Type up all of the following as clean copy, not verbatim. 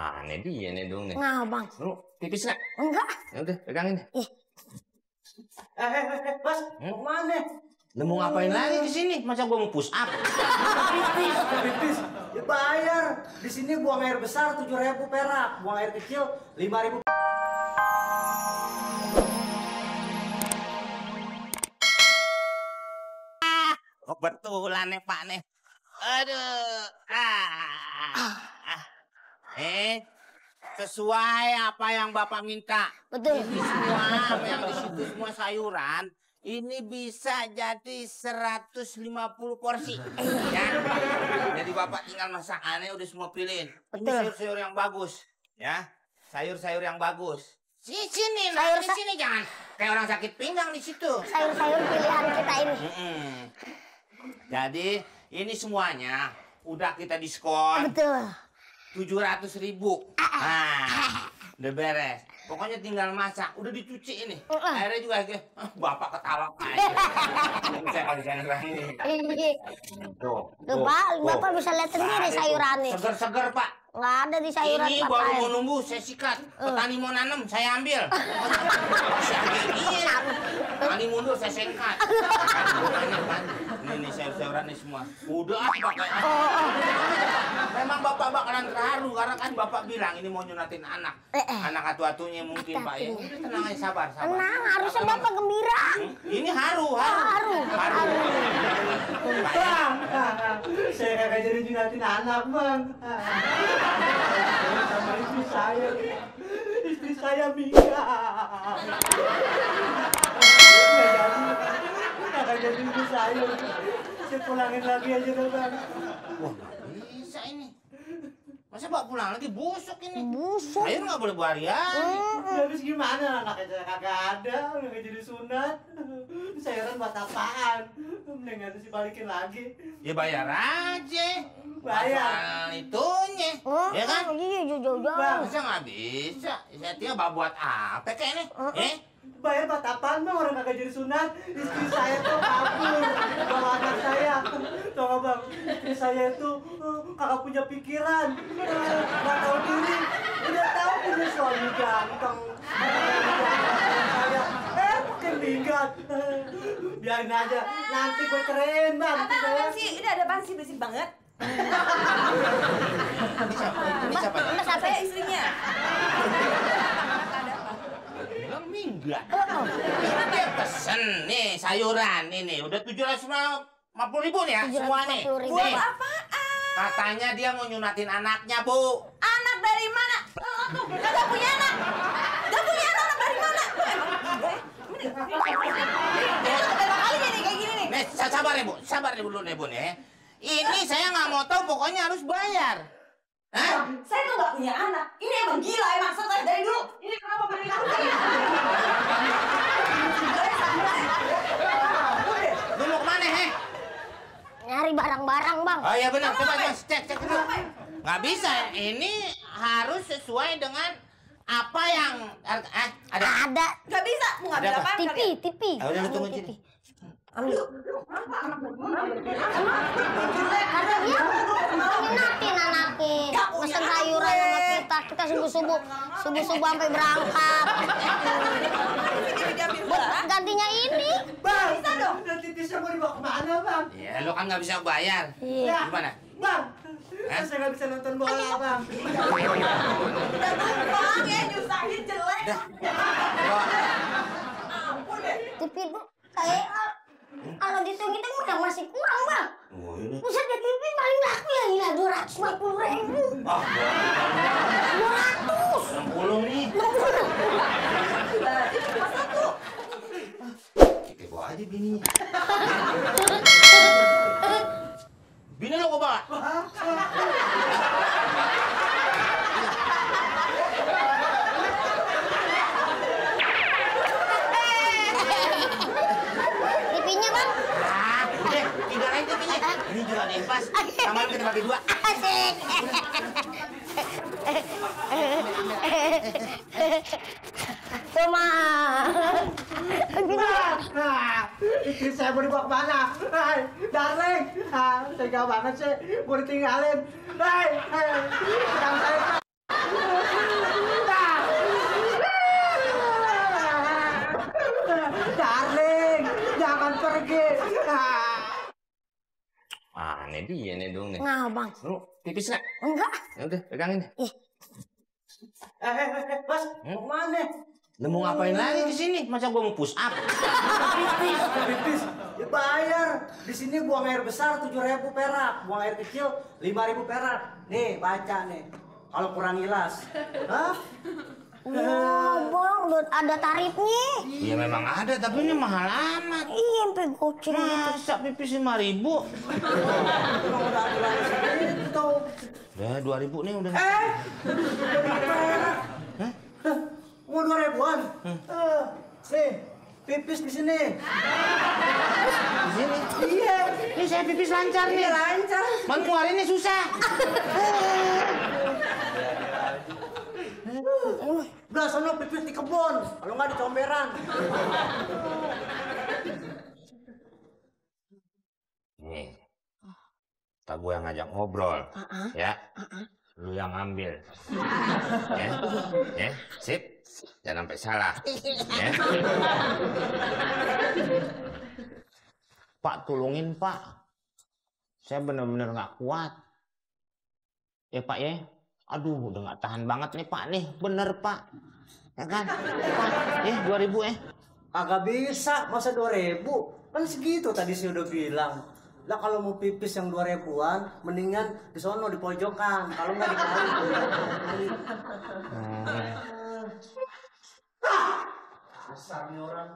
Aneh dia nih dong nih. Nah, Bang. Lu pipis nggak? Enggak. Ya udah, pegangin deh. Bos, mau kemana? Lu mau ngapain lagi di sini? Masa gua mau push up? Pipis. Ya bayar. Di sini buang air besar 7.000 perak, buang air kecil 5.000. Kebetulan nih Pak nih. Aduh. Sesuai apa yang Bapak minta. Betul. Ini semua yang di situ semua sayuran. Ini bisa jadi 150 porsi. Ya. Jadi Bapak tinggal masakannya udah semua pilihin. Ini sayur-sayur yang bagus. Ya. Sayur-sayur yang bagus. Sini, di sini jangan kayak orang sakit pinggang di situ. Sayur-sayur pilihan kita ini. Jadi ini semuanya udah kita diskon. Betul. 700.000. Nah, udah beres. Pokoknya tinggal masak, udah dicuci ini. Airnya juga Bapak ketawa aja. Saya kasih sayur ini. Tuh, Pak, Bapak bisa lihat sendiri sayurannya. Seger-seger, Pak. Nggak ada di sayuran ini Pak. baru mau numbuh, saya sikat. Petani mau nanam, saya ambil. Iya. Petani mundur, saya sengkat. Banyak kan? Ini sayur-sayuran ini semua. Udah pakai. Memang Bapak bakalan terharu karena kan Bapak bilang ini mau nyunatin anak. Anak atu-atunya mungkin Pak ya. Udah tenang aja, sabar. Tenang, harusnya Bapak gembira. Ini haru. Bang, saya kagak jadi nyunatin anak, Bang. Sama istri saya Mika. Kagak jadi istri saya. Saya pulangin lagi aja dong, Bang. Wah, bisa ini. Masa Pak pulang lagi busuk ini? Busuk. Sayur nggak boleh berharian. Ya habis gimana? Anaknya kagak ada, nggak jadi sunat. Sayuran buat apaan? Mendingan sih balikin lagi. Ya bayar aja. Bayar. Itunya. Ya kan? Iya, jauh-jauh. Masa nggak bisa? Saya tinggal buat apa kayak ini? Bayar buat apaan, Bang? Orang kagak jadi sunat. Istri saya tuh kabur bawa anak saya. Coba, Bang, istri saya itu kagak punya pikiran, nggak tahu diri. Udah tahu punya suami ganteng, saya makin minggat. Biarin aja, nanti gue keren, Bang. Apaan sih? Ini ada apaan sih, berisik banget? Ini siapa? Mbak saya istrinya. Bilang minggat. Ini dia pesen nih sayuran ini udah 750.000 nih ya semua nih. Buat apaan? Katanya dia mau nyunatin anaknya, Bu. Anak dari mana? Lo tuh kagak punya anak. Gak punya anak dari mana? Ini pertama kalinya nih kayak gini nih. Nih, sabar ya, Bu. Sabar dulu nih, Bu nih. Ini saya nggak mau tahu, pokoknya harus bayar. Hah? Saya tuh gak punya anak. Ini emang gila, emang stres dari dulu. Ini kenapa beri kamu kayak Lu mau kemana, Nyari barang-barang, Bang. Oh iya benar, coba cek dulu. Nggak bisa, ini harus sesuai dengan apa yang ada. Ada. Gak bisa, mau ngambil Ada apa? apaan kalian? TV. Ah, udah lu tunggu sini. Ambil. Karena dia minatin anaknya. Pesen sayuran sama kita subuh-subuh sampai berangkat. Buat gantinya ini. Bang, Bisa dong. nanti titisnya mau dibawa kemana, Bang? Ya, lu kan nggak bisa bayar. Iya. Gimana? Bang, saya nggak bisa nonton bola, Bang. Udah tumpang ya, nyusahin jelek. Ampun deh. TV Bu, saya kalau dihitung-hitung udah masih kurang, Bang. Oh, ini. Buset ya TV paling laku ya ini 250.000. 60 nih. Berarti cuma satu. Kita bawa aja bininya. Bini lo kok bawa? TV-nya, Bang. Udah, tinggal aja bininya. Ini juga ada yang pas. Sama kita bagi 2. Asik. Cuma. Istri saya mau dibawa kemana? Hai, darling. Tega banget sih, mau ditinggalin. Hai, yang saya bang. Lu pipis nggak? Enggak. Ya udah, pegangin. Mas, mau kemana? Lu mau ngapain lagi ke sini? Masa gua mau push up? Pipis, dibayar. Di sini buang air besar 7.000 perak, buang air kecil 5.000 perak. Nih, baca nih. Kalau kurang jelas. Hah? Wah, bang, udah ada tarifnya. Iya memang ada, tapi ini mahal amat. Iya, sampai goceng gitu. Masa pipis 5.000? Emang udah aturan segitu. Udah 2.000 nih udah. Perak. Hah? Mau 2.000-an? Nih, pipis di sini. Di sini? Iya. Ini saya pipis lancar nih. Iya, lancar. Man keluarinnya susah. Udah sono pipis di kebun, kalau nggak di comberan. Nih, tak gue yang ngajak ngobrol, ya. Lu yang ambil, ya, sip. Jangan sampai salah, ya. Pak, tolongin Pak. Saya benar-benar nggak kuat. Ya Pak ya. Aduh, udah nggak tahan banget nih Pak nih, bener Pak. Ya kan, Pak, 2.000 ya. Agak bisa, masa 2.000? Kan segitu tadi saya udah bilang. Lah kalau mau pipis yang 2.000-an, mendingan di sono di pojokan. Kalau nggak di kali. Besar nih orang.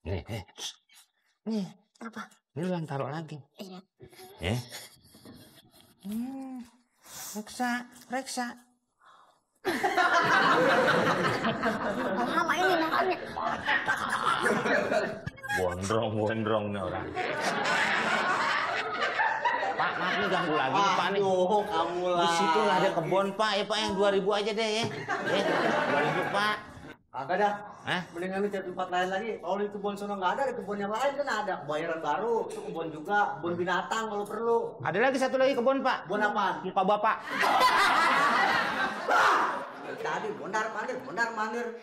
Nih, Apa? ini lu yang taruh lagi. Iya. Ya. Reksa. Lama ini makannya. Gondrong nih orang. Pak, maaf nih ganggu lagi nih Pak nih. Aduh, kamu lah. Di situ lah ada kebun Pak, ya Pak yang 2.000 aja deh ya. 2.000 Pak. Agak dah. Hah? Mendingan lu cari tempat lain lagi. Kalau di kebun sono nggak ada, di kebun yang lain kan ada. Bayaran baru, itu kebun juga, kebun binatang kalau perlu. Ada lagi satu lagi kebun Pak. Kebun apaan? Muka Bapak. Tadi mondar mandir.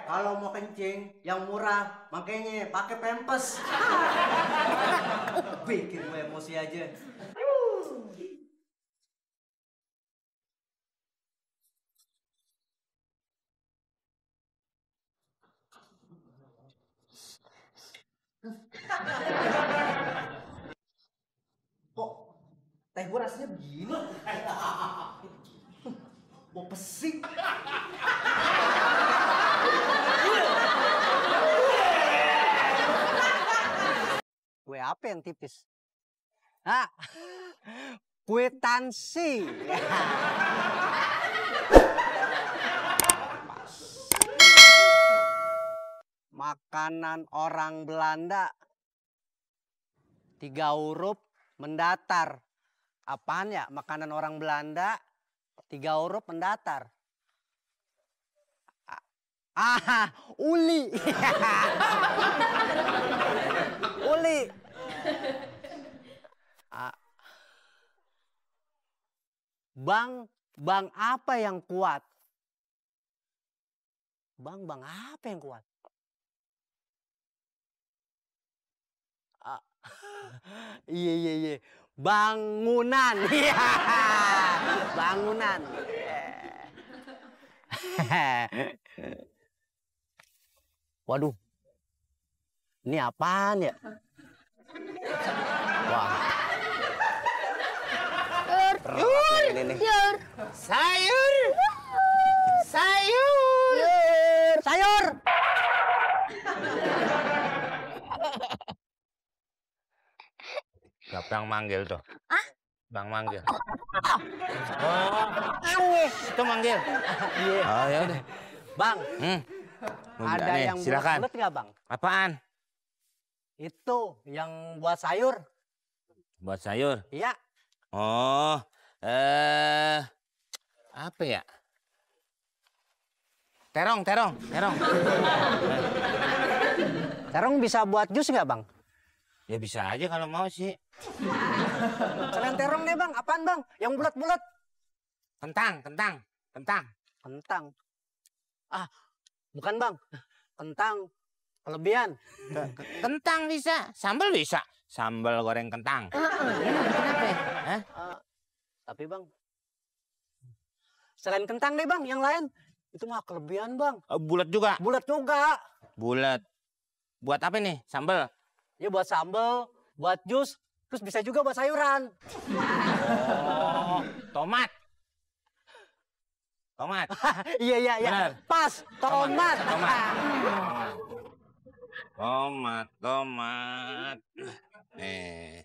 Kalau mau kencing yang murah, makanya pakai pempes. Bikin gue emosi aja. Kok teh gue rasanya begini? Mau pesik. Kue apa yang tipis? Hah? Kwitansi. Makanan orang Belanda. 3 huruf mendatar. Apaan ya? Makanan orang Belanda 3 huruf mendatar. Uli. Uli. Bang apa yang kuat? Bang apa yang kuat? Iya. Bangunan. Iya. Bangunan. Waduh. Ini apaan ya? Wah. Sayur. Sayur. Siapa yang manggil tuh? Hah? Bang manggil. Aneh. Itu manggil. Iya. Oh ya udah. Bang, ada nih, yang silakan. bulat nggak bang? Apaan? Itu yang buat sayur. Buat sayur. Iya. Oh, apa ya? Terong. Terong bisa buat jus nggak bang? Ya bisa aja kalau mau sih. Selain terong deh bang, apaan bang? Yang bulat-bulat. Kentang. Kentang. Kentang. Ah, bukan Bang. Kentang kelebihan. Kentang bisa, sambal bisa. Sambal goreng kentang. Kenapa? Hah? Tapi Bang, selain kentang deh Bang, yang lain itu mah kelebihan Bang. Bulat juga. Bulat juga. Bulat. Buat apa nih? Sambal. Ya buat sambal, buat jus, terus bisa juga buat sayuran. Oh, tomat. Tomat. Iya. Benar. Pas, tomat. Tomat. Nih.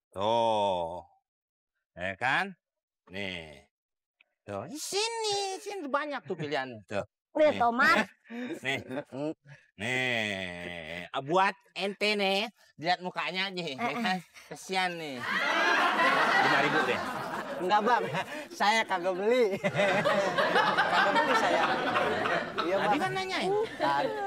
Tuh. Ya kan? Nih. Tuh, sini banyak tuh pilihan tuh. Udah Nih. tomat. Nih. Buat ente nih, lihat mukanya aja, ya kan? Kesian nih. 5.000 deh. Enggak Bang, saya kagak beli. Kagak beli saya. Iya Tadi Bang. kan nanyain.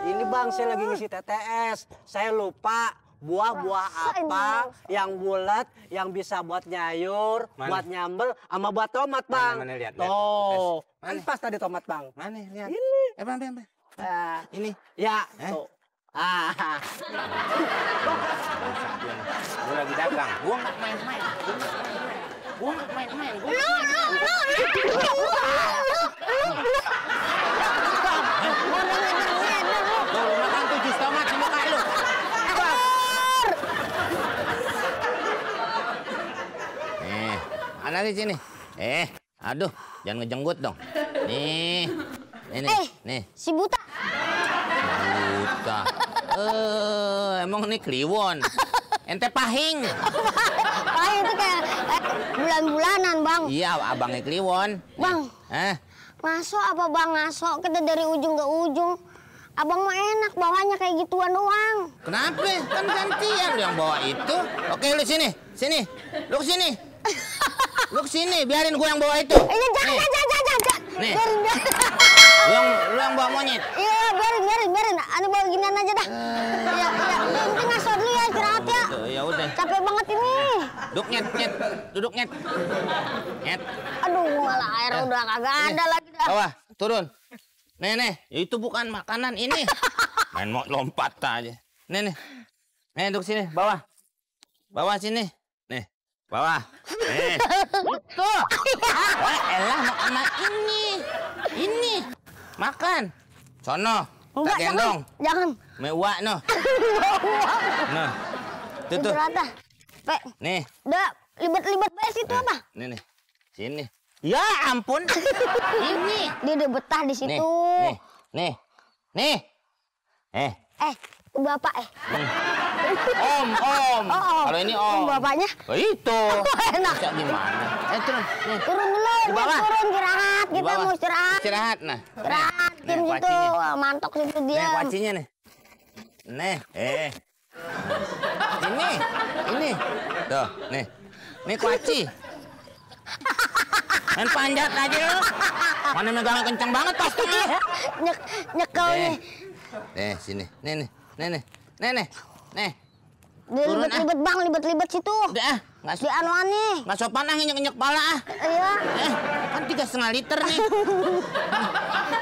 Ini Bang, saya lagi ngisi TTS. Saya lupa buah-buah apa yang bulat, yang bisa buat nyayur, Mana? buat nyambel, sama buat tomat Bang. Mana, lihat. Tuh, kan Mana? pas tadi tomat Bang. Mana lihat? Ini. Bang. Ini. Ya, tuh. Gue lagi dagang. Gue nggak main-main. Tuh, lu makan tuh jus tomat di muka lu. Ada di sini. Aduh, jangan ngejenggut dong. Nih. Nih. Si buta. Buta. Emang ini kliwon. Ente pahing. Itu kayak bulan-bulanan, Bang. Iya, abangnya kliwon. Bang. Ngaso apa Bang ngaso? Kita dari ujung ke ujung. Abang mah enak bawanya kayak gituan doang. Kenapa? Kan gantian lu yang bawa itu. Oke, lu sini. Lu kesini. Lu kesini, biarin gua yang bawa itu. Jangan. Nih. Biarin. Lu yang bawa monyet. Iya, biarin. Ani bawa ginian aja dah. Iya. Penting ngaso dulu ya, istirahat ya. Ya udah. Capek banget ini. Duduk nyet. Aduh, malah air udah kagak ada lagi dah. Bawah, turun. Nih, itu bukan makanan ini. Main mau lompat aja. Nih, duduk sini, bawah. Bawah sini. Nih, bawah. Tuh. Wah, elah makan ini. Ini. Makan. Sono. Tak gendong. Jangan. Mewah noh. Nah. Tuh. Istirahat dah. Nih. Udah libet-libet bayar situ apa? Nih. Sini. Ya ampun. Ini. Dia udah betah di situ. Nih. Bapak Om. Kalau ini om. Bapaknya? Oh, itu. Enak. Bisa gimana? Turun. Nih. Turun dulu. Di bawah. Turun istirahat. Kita mau istirahat. Istirahat. Nah. Istirahat. Tim situ. kuacinya. Mantok situ dia. Nih kuacinya nih. Nih. Ini. Tuh. Nih kuaci. Main panjat aja lu. Mana megangnya kenceng banget pasti. Nyekel nih. Sini. Nih. Dia Turun, libet-libet Bang, libet-libet situ. Udah nggak Di anuan nih. nggak sopan nginjek pala Iya. Kan 3,5 liter nih.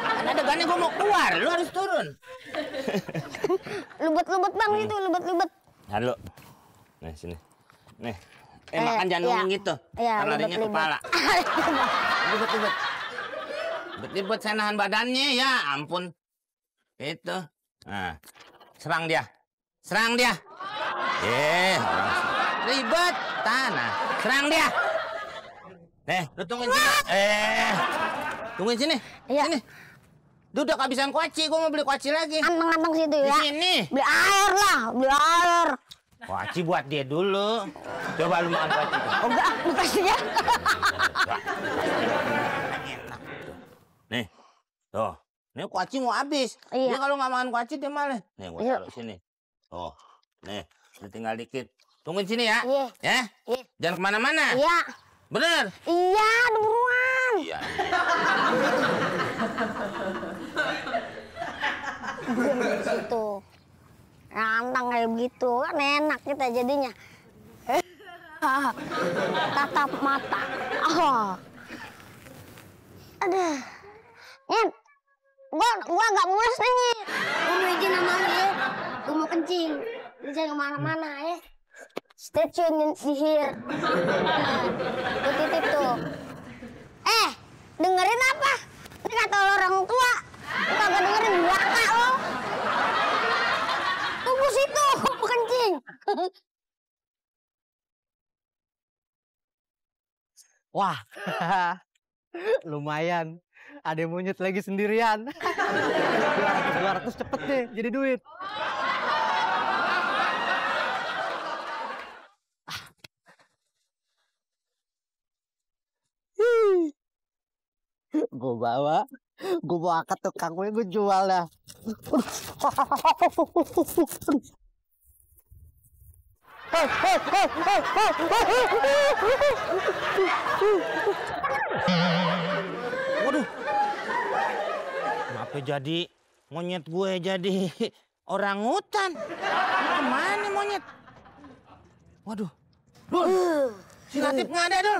Kan ada gani gua mau keluar, lu harus turun. Libet-libet Bang itu, libet-libet. Halo. Nih sini. Nih. Makan jangan ngomong gitu. Iya, Kan larinya kepala. Libet-libet saya nahan badannya, ya ampun. Itu. Nah. Serang dia. Ribet. Tanah. Serang dia. Lu tungguin sini. Tungguin sini. Iya. Sini. Duduk habisan kuaci, gua mau beli kuaci lagi. Anteng-anteng situ Di ya. sini. Beli air. Kuaci buat dia dulu. Coba lu makan kuaci. Enggak, makasih ya. Enak. Nih. Tuh. Nih kuaci mau habis. Iya. Dia kalau nggak makan kuaci dia malah. Nih gua Iya. taruh sini. Tuh. Nih, tinggal dikit. Tungguin sini ya. Iya. Ya? Iya. Jangan kemana-mana. Iya. Bener? Iya, buruan. Iya. Di situ. Anteng kayak begitu kan enak kita jadinya. Tatap mata. Aduh. Nyet. Gua agak mules nih, Nyet. Gua mau izin sama lu ya. Gua mau kencing. Jangan kemana-mana ya. Stay tune di here. Gua titip tuh. Dengerin apa? Ini kata orang tua. Lu kagak dengerin belaka lo. Tunggu situ, gua mau kencing. Wah, lumayan. Ada monyet lagi sendirian. 200 cepet deh, jadi duit. Gue bawa ke tukang gue jual dah. Waduh. Kenapa jadi monyet gue jadi orang hutan? Kemana monyet? Waduh. Dul. Si Latif nggak ada, Dul.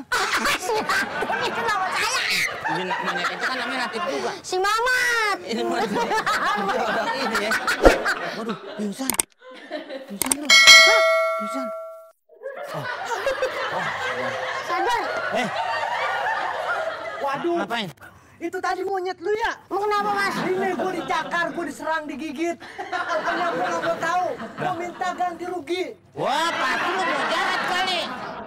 Si Latif itu nama saya. Ini monyet itu kan namanya Latif juga. Si Mamat. Ini monyet. Orang ini ya. Waduh, pingsan. Pingsan lu. Pingsan. Oh. Sadar. Waduh, Ngapain? itu tadi monyet lu ya? Mau kenapa, Mas? Ini gue dicakar, gue diserang, digigit. Pokoknya gue gak mau tahu. Gue minta ganti rugi. Wah, pasti lu mau jahat kali.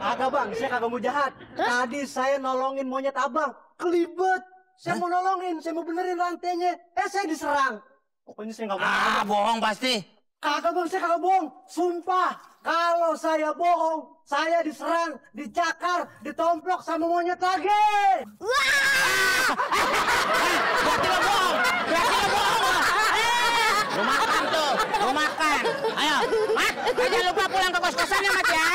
Agak bang, saya kagak mau jahat. Tadi saya nolongin monyet abang, kelibet. Saya mau nolongin, saya mau benerin rantainya. Saya diserang. Pokoknya saya gak mau. Bohong pasti. Kagak bang, saya kagak bohong. Sumpah, kalau saya bohong, saya diserang, dicakar, ditomplok sama monyet lagi. Berarti lo bohong. Lu makan tuh, lu makan. Ayo, Mat, jangan lupa pulang ke kos-kosannya, Mat ya.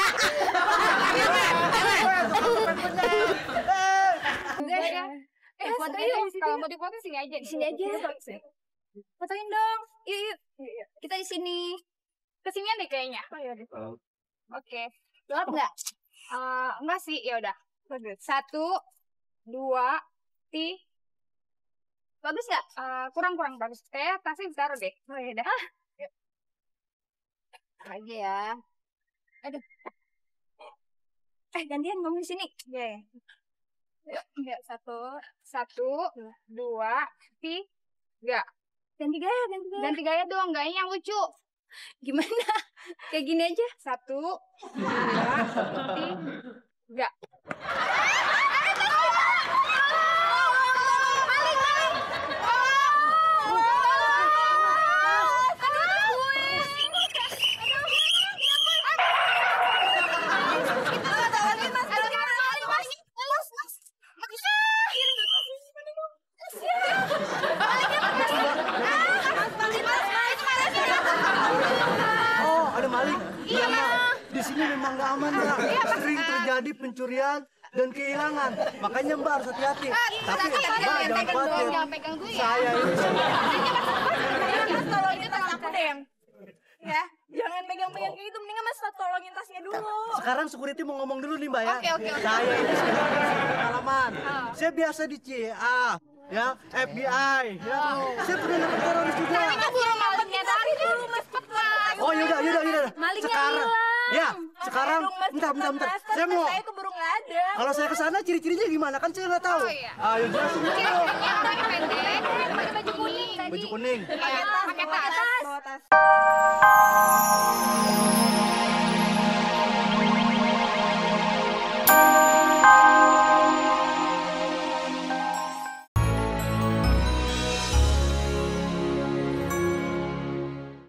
Fotoin dong. Kalau mau dipoto sini aja. Di sini aja. Fotoin dong. Yuk. Kita di sini. Kesinian deh kayaknya. Oke. Gelap nggak? Enggak sih. Ya udah. 1, 2, 3. Bagus nggak? Kurang bagus. Kayak tasnya ditaruh deh. Oh ya udah. Yuk. Aja ya. Aduh. Gantian ngomong di sini. Ya. Yuk, 1, 2, 3. Ganti gaya dong, gayanya yang lucu. Gimana? Kayak gini aja. 1, 2, 3. Di sini memang nggak aman, Mbak. Sering terjadi pencurian dan kehilangan. Makanya Mbak harus hati-hati. Tapi Mbak jangan khawatir. Saya ini Tolong ini tas aku deh. Ya, jangan megang-megang kayak gitu. Mendingan Mas tolongin tasnya dulu. sekarang security mau ngomong dulu nih, Mbak ya. Oke. Saya ini sebenarnya pengalaman. Saya biasa di CA, ya, FBI, ya. Saya pernah nangkep teroris juga. Buru malingnya tadi dulu, Mas cepat. Oh, yaudah. Malingnya Sekarang, hilang. ya, sekarang, bentar. Saya mau. Saya keburu nggak ada. Kalau saya kesana ciri-cirinya gimana? Kan saya nggak tahu. Oh, iya. Ayo jelasin dulu. Ciri-cirinya pakai pendek, pakai baju kuning. Baju kuning. Pakai tas. Bawa tas.